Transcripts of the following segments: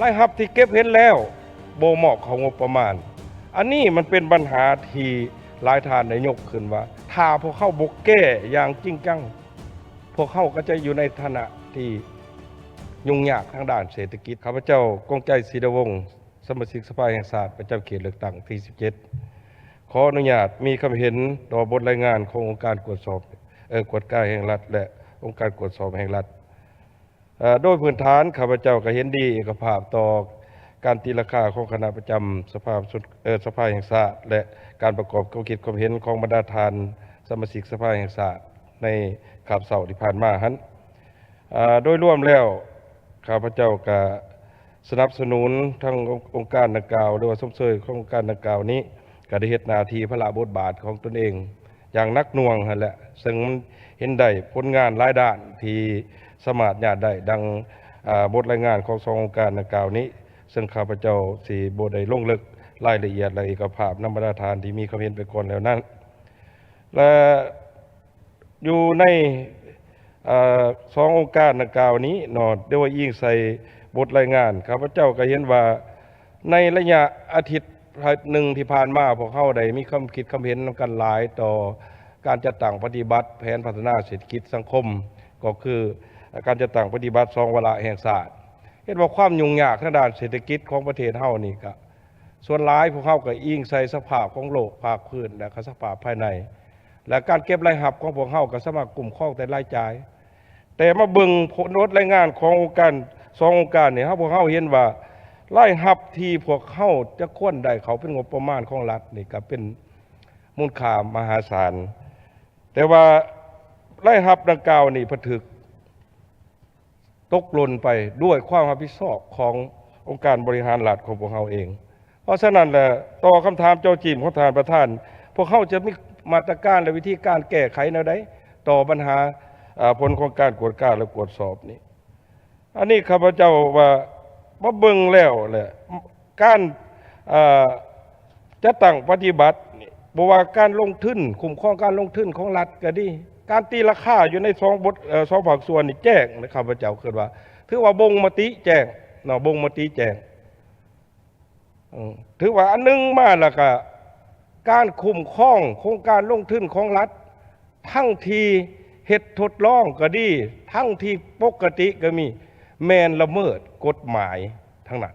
າຍຮັບທີ່ເກັບເຫັນແລ້ວບໍ່ມອບເຂົ້າງົບປະມານ. ອັນນີ້ມັນເປັນບັນຫາທີ່ຫຼາຍທ່ານໄດ້ຍົກຂຶ້ນວ່າ ຖ້າພວກເຮົາບໍ່ແກ້ຢ່າງຈິງຈັງ ພວກເຮົາກໍຈະຢູ່ໃນຖານະທີ່ຫຍຸ້ງຍາກທາງດ້ານເສດຖະກິດ. ຂ້າພະເຈົ້າ ກອງໄກ ສີດາວົງ ສະມາຊິກສະພາແຫ່ງຊາດປະຈຳເຂດເລືອກຕັ້ງທີສິບເຈັດ ຂໍອະນຸຍາດມີຄຳເຫັນຕໍ່ບົດລາຍງານຂອງອົງການກວດສອບ ເອີ ກວດກາແຫ່ງລັດ ແລະ ອົງການກວດສອບແຫ່ງລັດ. ເອີ ໂດຍພື້ນຖານ ຂ້າພະເຈົ້າກໍເຫັນດີເອກະພາບຕໍ່ການຕີລາຄາຂອງຄະນະປະຈຳສະພາ ເອີ ສະພາແຫ່ງຊາດ ແລະ ການປະກອບຄວາມຄິດຄວາມເຫັນຂອງບັນດາທ່ານສະມາຊິກສະພາແຫ່ງຊາດໃນຄາບເຊົ້າທີ່ຜ່ານມາຫັ້ນ. ເອີ ໂດຍລວມແລ້ວ ຂ້າພະເຈົ້າກະສະໜັບສະໜູນທັງອົງ ອົງການດັ່ງກ່າວ ຫຼືວ່າຊົມເຊີຍຂອງອົງການດັ່ງກ່າວນີ້ ກະໄດ້ເຮັດໜ້າທີ່ພາລະບົດບາດຂອງຕົນເອງຢ່າງໜັກໜ່ວງຫັ້ນແຫຼະ, ເຊິ່ງມັນເຫັນໄດ້ຜົນງານຫຼາຍດ້ານທີ່ສາມາດຍາດໄດ້ ດັ່ງ ອາ ບົດລາຍງານຂອງສອງອົງການດັ່ງກ່າວນີ້, ເຊິ່ງຂ້າພະເຈົ້າຊິບໍ່ໄດ້ລົງເລິກລາຍລະອຽດ ແລະ ເອກະພາບນຳບັນດາທ່ານທີ່ມີຄວາມເຫັນໄປກ່ອນແລ້ວນັ້ນ ແລະ ຢູ່ໃນ ເອີ ສອງອົງການດັ່ງກ່າວນີ້ເນາະ ໂດຍອີງໃສ່ບົດລາຍງານ, ຂ້າພະເຈົ້າກໍເຫັນວ່າໃນໄລຍະອາທິດໜຶ່ງທີ່ຜ່ານມາ ພວກເຮົາໄດ້ມີຄຳຄິດຄຳເຫັນນຳກັນຫຼາຍຕໍ່ການຈັດຕັ້ງປະຕິບັດແຜນພັດທະນາເສດຖະກິດສັງຄົມ, ກໍຄືການຈັດຕັ້ງປະຕິບັດສອງວາລະແຫ່ງຊາດ. ເຫັນວ່າຄວາມຫຍຸ້ງຍາກທາງດ້ານເສດຖະກິດຂອງປະເທດເຮົານີ້ ກະສ່ວນຫຼາຍພວກເຮົາກໍອີງໃສ່ສະພາບຂອງໂລກພາກພື້ນ ແລະ ສະພາບພາຍໃນ. ແລະ ການເກັບລາຍຮັບຂອງພວກເຮົາກໍສາມາດກຸ້ມຄອງແຕ່ລາຍຈ່າຍ. ແຕ່ມາເບິ່ງຜົນບົດລາຍງານຂອງອົງການ ສອງອົງການນີ້ ເຮົາ ພວກເຮົາເຫັນວ່າລາຍຮັບທີ່ພວກເຮົາຈະຄວນໄດ້ເຂົ້າເປັນງົບປະມານຂອງລັດນີ້ ກໍເປັນມູນຄ່າມະຫາສານ, ແຕ່ວ່າລາຍຮັບດັ່ງກ່າວນີ້ພັດຖືກ ຕົກຫຼົ່ນໄປດ້ວຍຄວາມຮັບຜິດຊອບຂອງອົງການບໍລິຫານລັດຂອງພວກເຮົາເອງ. ເພາະສະນັ້ນແຫຼະ ຕໍ່ຄຳຖາມເຈາະຈີ້ມຂອງທ່ານປະທານ, ພວກເຮົາຈະມີມາດຕະການ ແລະ ວິທີການແກ້ໄຂແນວໃດຕໍ່ບັນຫາ ເອີ ຜົນຂອງການກວດກາ ແລະ ກວດສອບນີ້? ອັນນີ້ຂ້າພະເຈົ້າວ່າມາເບິ່ງແລ້ວແຫຼະ ການ ເອີ ຈັດຕັ້ງປະຕິບັດນີ້ ບໍ່ວ່າການລົງທຶນ ຄຸ້ມຄອງການລົງທຶນຂອງລັດກໍດີ, ການຕີລາຄາຢູ່ໃນສອງບົດ ເອີ ສອງພາກສ່ວນນີ້ແຈ້ງນະ, ຂ້າພະເຈົ້າຄິດວ່າ ຖືວ່າບົ່ງມະຕິແຈ້ງເນາະ, ບົ່ງມະຕິແຈ້ງ. ເອີ ຖືວ່າອັນໜຶ່ງມາແລ້ວກໍ ການຄຸ້ມຄອງໂຄງການລົງທຶນຂອງລັດ ທັງທີ່ເຮັດທົດລອງກໍດີ ທັງທີ່ປົກກະຕິກໍມີ ແມ່ນລະເມີດກົດໝາຍທັງນັ້ນ,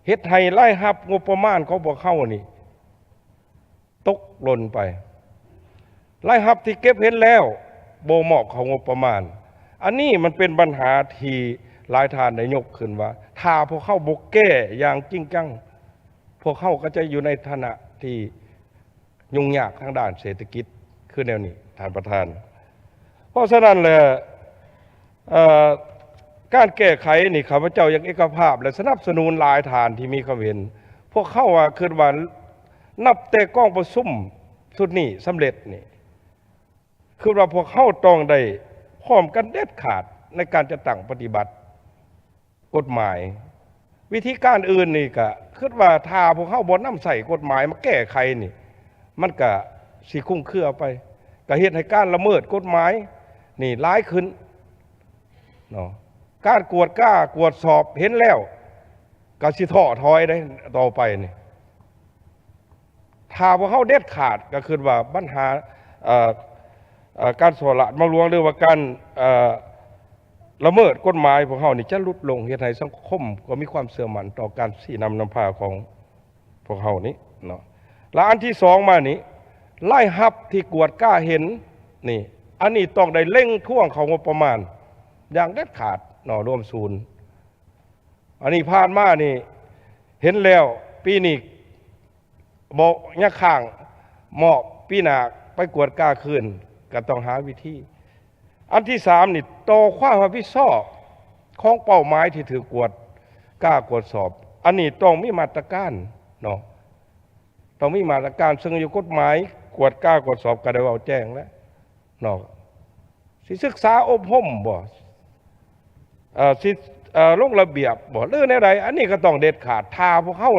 ເຮັດໃຫ້ລາຍຮັບງົບປະມານຂອງພວກເຮົານີ້ຕົກຫຼົ່ນໄປ. ລາຍຮັບທີ່ເກັບເຫັນແລ້ວບໍ່ມອບເຂົ້າງົບປະມານ. ອັນນີ້ມັນເປັນບັນຫາທີ່ຫຼາຍທ່ານໄດ້ຍົກຂຶ້ນວ່າ ຖ້າພວກເຮົາບໍ່ແກ້ຢ່າງຈິງຈັງ ພວກເຮົາກໍຈະຢູ່ໃນຖານະທີ່ຫຍຸ້ງຍາກທາງດ້ານເສດຖະກິດ ຄືແນວນີ້ ທ່ານປະທານ. ເພາະສະນັ້ນແຫຼະ ເອີ ການແກ້ໄຂນີ້ ຂ້າພະເຈົ້າຢາກເອກະພາບ ແລະ ສະໜັບສະໜູນຫຼາຍທ່ານທີ່ມີຄວາມເຫັນ. ພວກເຮົາວ່າ ຄິດວ່ານັບແຕ່ກອງປະຊຸມຊຸດນີ້ສຳເລັດນີ້ ຄິດວ່າພວກເຮົາຕ້ອງໄດ້ພ້ອມກັນເດັດຂາດໃນການຈັດຕັ້ງປະຕິບັດ ກົດໝາຍ. ວິທີການອື່ນນີ້ກະຄິດວ່າ ຖ້າພວກເຮົາບໍ່ນຳໃຊ້ກົດໝາຍມາແກ້ໄຂນີ້ ມັນກະຊິຄຸມເຄືອໄປ, ກະເຮັດໃຫ້ການລະເມີດກົດໝາຍນີ້ຫຼາຍຂຶ້ນເນາະ. ການກວດກາກວດສອບເຫັນແລ້ວ ກະຊິທໍ້ຖອຍເດ້ຕໍ່ໄປນີ້. ຖ້າພວກເຮົາເດັດຂາດ ກໍຄິດວ່າບັນຫາ ເອີ ເອີ ການສໍ້ລາດບັງຫຼວງ ຫຼືວ່າການ ເອີ ລະເມີດກົດໝາຍພວກເຮົານີ້ຈະຫຼຸດລົງ, ເຮັດໃຫ້ສັງຄົມກໍມີຄວາມເຊື່ອໝັ້ນຕໍ່ການຊີ້ນຳນຳພາຂອງພວກເຮົານີ້ເນາະ. ແລະ ອັນທີສອງມານີ້ ລາຍຮັບທີ່ກວດກາເຫັນນີ້ ອັນນີ້ຕ້ອງໄດ້ເລັ່ງທວງເຂົ້າງົບປະມານຢ່າງເດັດຂາດເນາະ, ລວມສູນ. ອັນນີ້ຜ່ານມານີ້ເຫັນແລ້ວ, ປີນີ້ບໍ່ ຍັງຄ້າງມອບ, ປີໜ້າໄປກວດກາຄືນ ກໍຕ້ອງຫາວິທີ. ອັນທີສາມນີ້ ຕໍ່ຄວາມຮັບຜິດຊອບຂອງເປົ້າໝາຍທີ່ຖືກກວດກາກວດສອບ, ອັນນີ້ຕ້ອງມີມາດຕະການເນາະ, ຕ້ອງມີມາດຕະການ, ເຊິ່ງຢູ່ກົດໝາຍກວດກາກວດສອບກໍໄດ້ເວົ້າແຈ້ງແລ້ວເນາະ. ຊິສຶກສາອົບຮົມບໍ່? ເອີ ຊິ ເອີ ລົງລະບຽບບໍ່ ຫຼືແນວໃດ? ອັນນີ້ກໍຕ້ອງເດັດຂາດ. ຖ້າພວກເຮົາ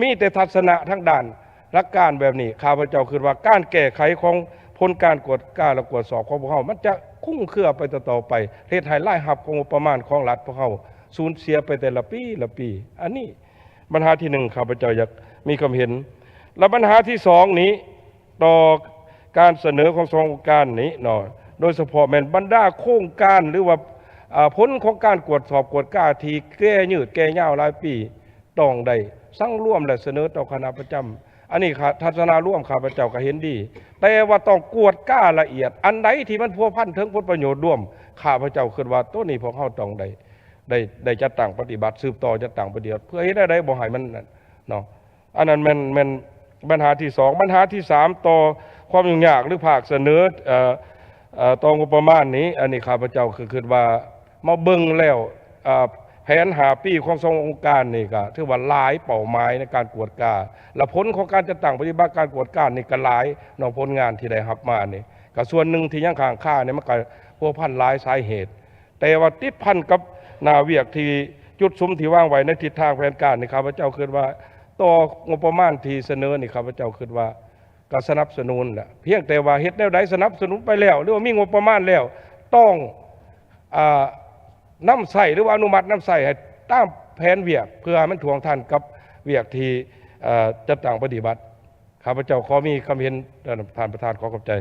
ມີແຕ່ທັດສະນະທາງດ້ານຫຼັກການແບບນີ້, ຂ້າພະເຈົ້າຄິດວ່າການແກ້ໄຂຂອງຜົນການກວດກາ ແລະ ກວດສອບຂອງພວກເຮົາ ມັນຈະຄຸມເຄືອໄປຕໍ່ໆໄປ, ເຮັດໃຫ້ລາຍຮັບຂອງງົບປະມານຂອງລັດພວກເຮົາ ສູນເສຍໄປແຕ່ລະປີລະປີ. ອັນນີ້ບັນຫາທີໜຶ່ງ ຂ້າພະເຈົ້າຢາກມີຄວາມເຫັນ. ແລະບັນຫາທີສອງນີ້ ຕໍ່ການສະເໜີຂອງສອງອົງການນີ້ເນາະ, ໂດຍສະເພາະແມ່ນບັນດາໂຄງການ ຫຼືວ່າ ອາ ຜົນຂອງການກວດສອບກວດກາທີ່ແກ່ຍືດແກ່ຍາວຫຼາຍປີ ຕ້ອງໄດ້ສັງລວມ ແລະ ສະເໜີຕໍ່ຄະນະປະຈຳ. ອັນນີ້ຂ້າ ທັດສະນະລວມ ຂ້າພະເຈົ້າກໍເຫັນດີ, ແຕ່ວ່າຕ້ອງກວດກາລະອຽດ. ອັນໃດທີ່ມັນພົວພັນເຖິງຜົນປະໂຫຍດລວມ, ຂ້າພະເຈົ້າຄິດວ່າໂຕນີ້ພວກເຮົາຕ້ອງໄດ້ ໄດ້ ໄດ້ຈັດຕັ້ງປະຕິບັດ ສືບຕໍ່ຈັດຕັ້ງປະຕິບັດ ເພື່ອເຮັດແນວໃດບໍ່ໃຫ້ມັນນັ້ນເນາະ. ອັນນັ້ນແມ່ນ ແມ່ນບັນຫາທີສອງ. ບັນຫາທີສາມ ຕໍ່ຄວາມຫຍຸ້ງຍາກ ຫຼື ພາກສະເໜີ ເອີ ເອີ ຕໍ່ງົບປະມານນີ້, ອັນນີ້ຂ້າພະເຈົ້າຄື ຄິດວ່າມາເບິ່ງແລ້ວ ເອີ ແຜນຫ້າປີຂອງສອງອົງການນີ້ກໍຖືວ່າຫຼາຍເປົ້າໝາຍໃນການກວດກາ ແລະ ຜົນຂອງການຈັດຕັ້ງປະຕິບັດການກວດການີ້ກໍຫຼາຍເນາະ. ຜົນງານທີ່ໄດ້ຮັບມານີ້ ກໍສ່ວນໜຶ່ງທີ່ຍັງຄ້າງຄານີ້ ມັນກໍພົວພັນຫຼາຍສາຍເຫດ, ແຕ່ວ່າຕິດພັນກັບໜ້າວຽກທີ່ຈຸດສຸມທີ່ວາງໄວ້ໃນທິດທາງແຜນການນີ້ ຂ້າພະເຈົ້າຄິດວ່າ ຕໍ່ງົບປະມານທີ່ສະເໜີນີ້ ຂ້າພະເຈົ້າຄິດວ່າ ກໍສະໜັບສະໜູນແຫຼະ, ພຽງແຕ່ວ່າເຮັດແນວໃດສະໜັບສະໜູນໄປແລ້ວ ຫຼືວ່າມີງົບປະມານແລ້ວ ຕ້ອງ ອາ ນຳໃຊ້ ຫຼືວ່າອະນຸມັດນຳໃຊ້ໃຫ້ຕາມແຜນວຽກ ເພື່ອໃຫ້ມັນທ່ວງທັນກັບວຽກທີ່ ເອີ ຈັດຕັ້ງປະຕິບັດ. ຂ້າພະເຈົ້າຂໍມີຄຳເຫັນ ທ່ານປະທານ ຂໍຂອບໃຈ.